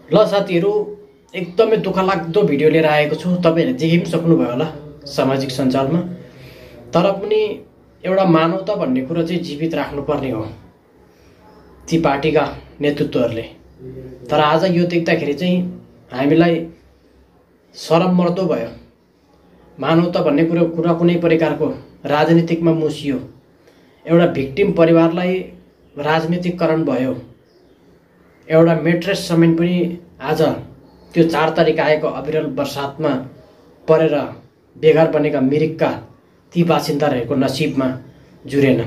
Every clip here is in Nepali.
ल साथीहरू, एकदमै दुःखलाग्दो भिडियो लिएर आएको छु। तपाईहरुले देख्न सक्नुभयो होला सामाजिक सञ्जालमा। तर पनि एउटा मानवता भन्ने कुरा चाहिँ जीवित राख्नुपर्ने हो ती पार्टीका नेतृत्वहरूले। तर आज यो देख्दाखेरि चाहिँ हामीलाई शरम मर्दो भयो। मानवता भन्ने कुरा कुनै प्रकारको राजनीतिकमा मुसियो। एउटा भिक्टिम परिवारलाई राजनीतिकरण भयो। एउटा मेट्रेस समेत पनि आज त्यो 4 तारिक आएको अविरल वर्षातमा परेर बेघर बनेका मिरिकका ती बासिन्दाहरूको नसिबमा जुरेन।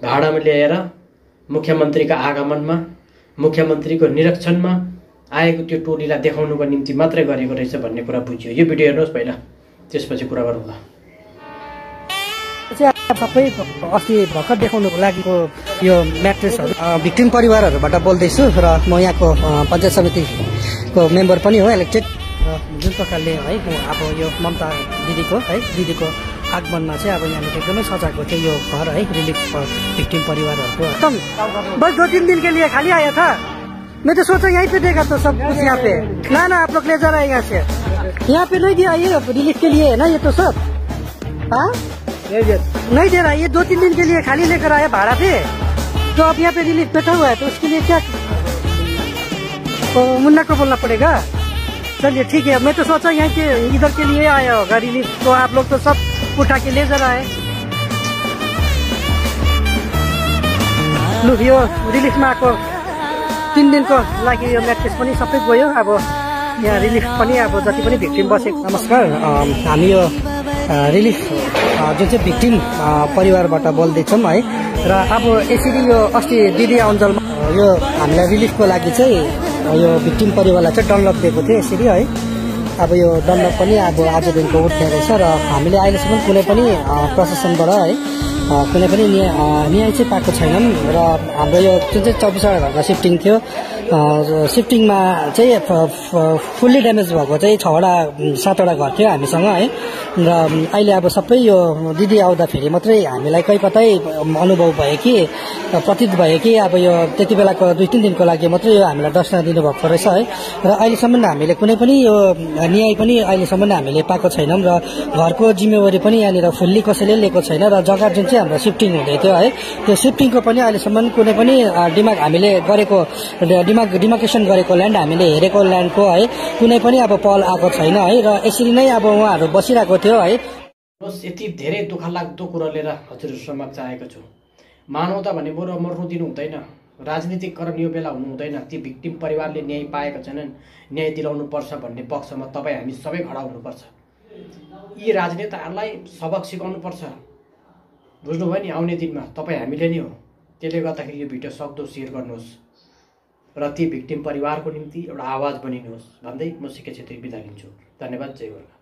भाडामा ल्याएर मुख्यमन्त्रीका आगमनमा, मुख्यमन्त्रीको निरीक्षणमा आएको त्यो टोलीलाई देखाउनुको निम्ति मात्रै गरेको रहेछ भन्ने कुरा बुझ्यो। यो भिडियो हेर्नुहोस् पहिला, त्यसपछि कुरा गरौँला। सबै अस्ति भर्खर देखाउनुको लागि यो म्याट्रेसहरू भिक्टिम परिवारहरूबाट बोल्दैछु र म यहाँको पञ्चायत समितिको मेम्बर पनि हो, इलेक्टेड। जुन प्रकारले है अब यो ममता दिदीको आगमनमा चाहिँ अब यहाँनिर एकदमै सजाएको थियो यो घर है, रिलिफ भिक्टिम परिवारहरूको। बस 2-3 दिन के लिए खाली आया था। मैं तो सोचा यहीं पे देगा तो सब कुछ यहाँ पे। ना आप लोग ले जा रहे हैं यहाँ से, यहाँ पे नहीं दिया ये रिलीफ के लिए है ना, ये तो सब हाँ नहीं दे रहा। ये 2-3 दिन के लिए खाली लेकर आया भाड़ा पे, तो अब यहाँ पे रिलीफ बैठा हुआ है, तो उसके लिए क्या तो मुन्ना को बोलना पड़ेगा। चलिए ठीक है, मैं तो सोचा यहाँ के इधर के लिए आया होगा रिलीफ, तो आप लोग तो सब उठा के ले जा रहा है। लु यो रिलिफमा आएको 3 दिनको लागि यो म्याट्रेस पनि सबै गयो। अब यहाँ रिलिफ पनि अब जति पनि भिक्टिम बसेको। नमस्कार, हामी यो रिलिफ जुन चाहिँ भिक्टिम परिवारबाट बोल्दैछौँ है। र अब यसरी यो अस्ति दिदी अञ्चलमा यो हामीलाई रिलिफको लागि चाहिँ यो भिक्टिम परिवारलाई चाहिँ डनलप दिएको थियो यसरी है। अब यो डनलप पनि अब आजदेखिको उठ्ने रहेछ र हामीले अहिलेसम्म कुनै पनि प्रशासनबाट है कुनै पनि न्याय चाहिँ पाएको छैनौँ। र हाम्रो यो जुन चाहिँ 24 घरको सिफ्टिङ थियो, सिफ्टिङमा चाहिँ फुल्ली ड्यामेज भएको चाहिँ 6-7वटा घर थियो हामीसँग है। र अहिले अब सबै यो दिदी आउँदाखेरि मात्रै हामीलाई कतै अनुभव भयो कि प्रतीत भयो कि अब यो त्यति बेलाको 2-3 दिनको लागि मात्रै यो हामीलाई दर्शन दिनुभएको रहेछ है। र अहिलेसम्म हामीले कुनै पनि यो न्याय पनि अहिलेसम्म हामीले पाएको छैनौँ। र घरको जिम्मेवारी पनि यहाँनिर फुल्ली कसैले लिएको छैन। र जग्गा जुन चाहिँ हाम्रो सिफ्टिङ हुँदै थियो है, त्यो सिफ्टिङको पनि अहिलेसम्म कुनै पनि हामीले गरेको डिमार्केसन गरेको ल्यान्ड, हामीले हेरेको ल्यान्डको है कुनै पनि अब पहल आएको छैन है। र यसरी नै अब उहाँहरू बसिरहेको थियो है। यति धेरै दुःखलाग्दो कुरा लिएर हजुर समक्ष आएको छु। मानवता भने बरु मर्नु दिनु हुँदैन, राजनीतिकरण यो बेला हुनु हुँदैन। ती भिक्टिम परिवारले न्याय पाएका छैनन्, न्याय दिलाउनु पर्छ भन्ने पक्षमा तपाईँ हामी सबै खडा हुनुपर्छ। यी राजनेताहरूलाई सबक सिकाउनु पर्छ, बुझ्नुभयो नि। आउने दिनमा तपाईँ हामीले नै हो। त्यसले गर्दाखेरि यो भिडियो सक्दो सेयर गर्नुहोस् र ती भिक्टिम परिवारको निम्ति एउटा आवाज बनिनुहोस् भन्दै म सिके छेत्री बिदा लिन्छु। धन्यवाद। जय गोर्खा।